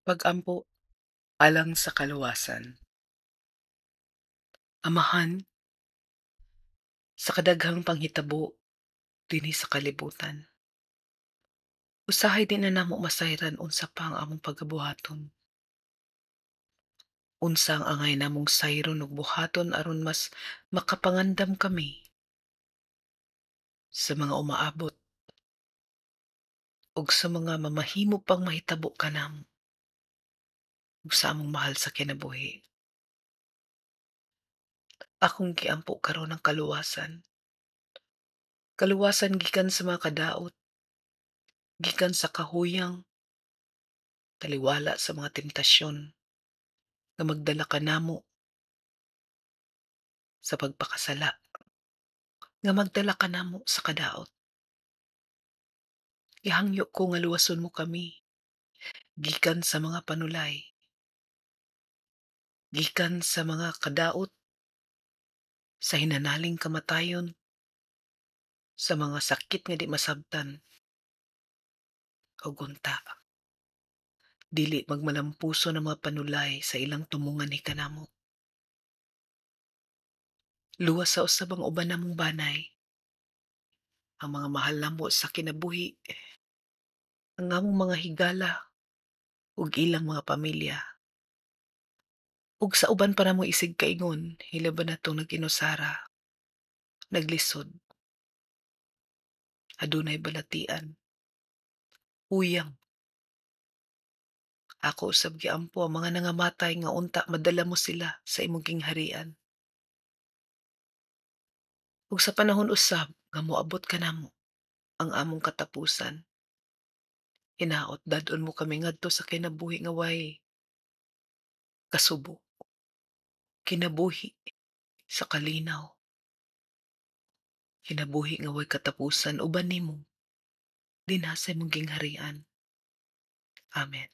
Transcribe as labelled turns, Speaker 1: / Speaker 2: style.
Speaker 1: Pag-ampo alang sa kaluwasan. Amahan, sa kadaghang panghitabo dinhi sa kalibutan, usahay di na namo masayran unsa pa ang among pagabuhaton. Unsa ang angay namong sayron ug buhaton aron mas makapangandam kami sa mga umaabot ug sa mga mamahimo pang mahitabo kanamo ug sa among mahal sa kinabuhi. Akong giampo karon ang kaluwasan. Kaluwasan gikan sa mga kadaot, gikan sa kahuyang, taliwala sa mga temptasyon nga magdala kanamo sa pagpakasala, nga magdala kanamo sa kadaot. Gihangyo ko nga luwason mo kami gikan sa mga panulay, gikan sa mga kadaot, sa hinanaling kamatayon, sa mga sakit nga di masabtan, ug unta dili magmalampuson ang mga panulay sa ilang tumongan ni kanamo. Luwas sa usab ang uban namong banay, ang mga mahal namo sa kinabuhi, ang among mga higala ug ilang mga pamilya. Ug sa uban pa namo isig kaingon, hilaban natong nag-inusara, naglisod, adunay balatian, huyang. Ako usab giampo ang mga nangamatay nga unta madala mo sila sa imong gingharian. Ug sa panahon usab nga moabot kanamo ang among katapusan, hinaot dad-on mo kami ngadto sa kinabuhi nga way kasubo, kinabuhi sa kalinaw, kinabuhi nga way katapusan uban nimo dinha sa imong gingharian. Amen.